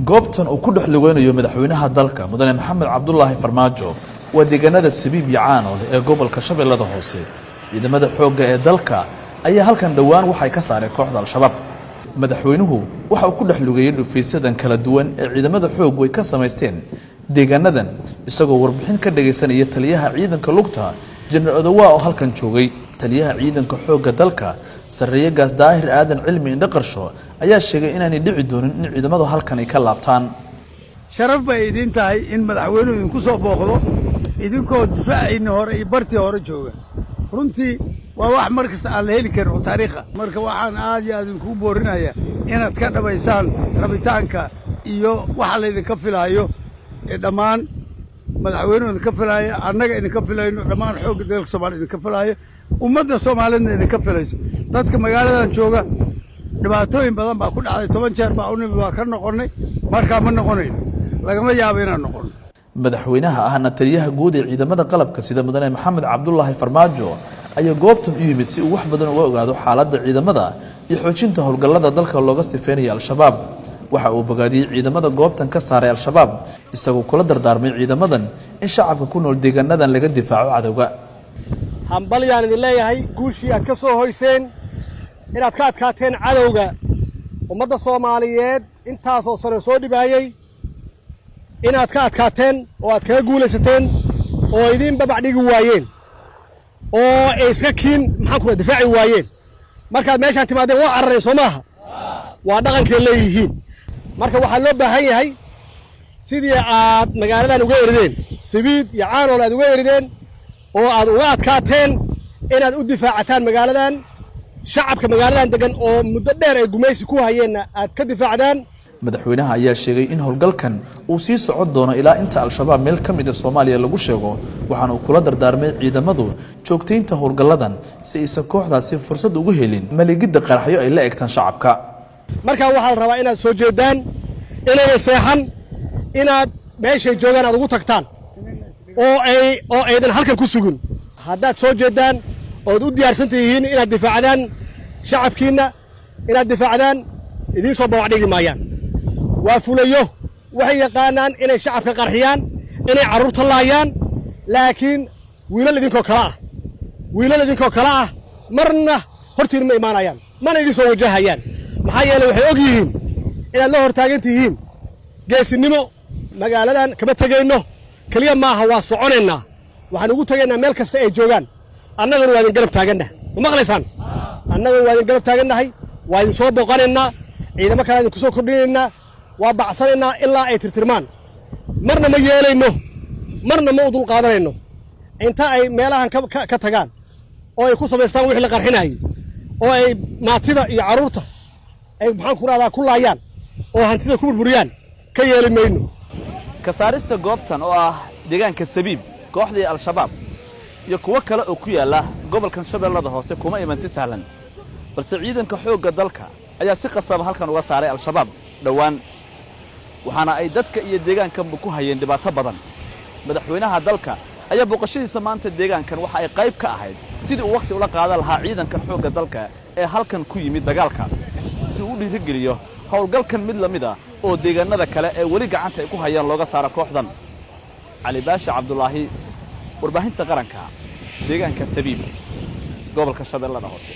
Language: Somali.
Goobtan uu ku dhex lugeynayo madaxweynaha dalka, Mudane Maxamed Cabdulaahi Farmaajo, waa deegaanada Sabiib iyo Caanoole ee gobolka Shabeellada Hoose. Ciidamada xoogga ee dalka ayaa halkan dhowaan waxay ka saareen kooxda Al-Shabaab. Madaxweynuhu waxa uu ku dhex lugeeyey dhufaysadan kala duwan ee ciidamada xooggu ay ka samaysteen deegaanadan, isagoo warbixin ka dhagaysanaya taliyaha ciidanka lugta, Jenaraal Odowaa, oo halkan joogay. Taliyaha ciidanka xoogga dalka, Sarreeye Gaas Daahir Aadan Cilmi Indhaqarsho, ayaa sheegay inaanay dhici doonin in ciidamadu halkan ay ka laabtaan. Sharaf bay idiin tahay in madaxweynuhu idinku soo booqdo idinkoo difaaciinni hore iyo bartii hore jooga. Runtii waa wax mar kasta aan la heli karin oo taariikha. Marka waxaan aad iyo aad idinkugu boorinayaa inaad ka dhabaysaan rabitaanka iyo waxa laydinka filaayo ee dhammaan madaxweynuhu idinka filaayo, annaga idinka filayno, dhammaan xoogga dalka Soomaliya idinka filaayo, ummadda Soomaaliyeedna idinka filayso. Dadka magaaladan jooga dhibaatooyin badan baa ku dhacday. 10 jeer baa u nimi, waa ka noqonnay. Markaa ma noqonayno, lagama yaabo inaan noqonno. Madaxweynaha ahna taliyaha guud ee ciidamada qalabka sida, Mudane Maxamed Cabdulaahi Farmaajo, ayaa goobtan u yimid si uu wax badan uga ogaado xaaladda ciidamada iyo xoojinta howlgallada dalka looga sifeynaya Al-Shabaab. Waxa uu bogaadiyey ciidamada goobtan ka saaray Al-Shabaab, isagoo kula dardaarmay ciidamadan in shacabka ku nool deegaanadan laga difaaco cadowga. Hambalyaan idin leeyahay guushii aad ka soo hoyseen, inaad ka adkaateen cadowga ummadda Soomaaliyeed intaasoo sano soo dhibaayey, inaad ka adkaateen oo aad kaga guulaysateen oo idiin babac dhigi waayeen oo ay iska kiin, maxaan ku difaaci waayeen. Markaad meeshaan timaadeen waa carareen, soo maaha? Waa dhaqankay leeyihiin. Marka waxaa loo baahan yahay sidii aad magaaladan uga erideen, Sabiid iyo Caanool aad uga erideen oo aad uga adkaateen, inaad u difaacataan magaaladan, shacabka magaaladan degan oo muddo dheer ay gumaysi ku hayeenna aad ka difaacdaan. Madaxweynaha ayaa sheegay in howlgalkan uu sii socon doono ilaa inta Al-Shabaab meel ka mid a Soomaaliya lagu sheego. Waxaana uu kula dardaarmay ciidamadu joogtaynta howlgalladan si aysan kooxdaasi fursad ugu helin maligidda qaraxyo ay la egtaan shacabka. Markaa waxaa la rabaa inaad soo jeedaan, inaydan seexan, inaad meeshay joogaan aad ugu tagtaan oo aydan halkan ku sugin. Haddaad soo jeedaan ood u diyaarsan tihiin inaad difaacdaan shacabkiinna, inaad difaacdaan, idiin soo babac dhigi maayaan. Waa fulayo, waxay yaqaanaan inay shacabka qarxiyaan, inay carruurta laayaan, laakiin wiilal idinkoo kale ah, wiilal idinkoo kale ah marna hortiin ma imaanayaan, mana idin soo wajahayaan. Maxaa yeelay, waxay og yihiin inaad la hortaagan tihiin geesinimo. Magaaladan kama tegayno keliya maaha, waa soconaynaa. Waxaan ugu tegaynaa meel kasta ay joogaan. Annaguna waa idin garab taagannahay. Ma maqlaysaan? Annaguna waa idin garab taagannahay, waa idin soo booqanaynaa, ciidamo kale idinku soo kordhinaynaa, waa bacsanaynaa ilaa ay tirtirmaan. Marna ma yeelayno, marna ma u dulqaadanayno inta ay meelahan ka tagaan oo ay ku samaystaan wixii la qarxinayay oo ay maatida iyo carruurta ay, maxaan ku rahdaa, ku laayaan oo hantida ku burburiyaan. Ka yeeli mayno. Ka saarista goobtan oo ah deegaanka Sabiib kooxdii Al-Shabaab iyo kuwo kale oo ku yaalla gobolkan Shabeellada Hoose kuma iman si sahlan, balse ciidanka xoogga dalka ayaa si qasaba halkan uga saaray Al-Shabaab dhowaan, waxaana ay dadka iyo deegaankanba ku hayeen dhibaato badan. Madaxweynaha dalka ayaa booqashadiisa maanta deegaankan waxa ay qayb ka ahayd sidii uu wakhti ula qaadan lahaa ciidankan xoogga dalka ee halkan ku yimid dagaalka, si uu u dhiirigeliyo howlgalkan mid la mid ah oo deegaanada kale ee weli gacanta ay ku hayaan looga saaro kooxdan. Cali Baasha Cabdulaahi, Warbaahinta Qaranka, deegaanka Sabiib, gobolka Shabeellada Hoose.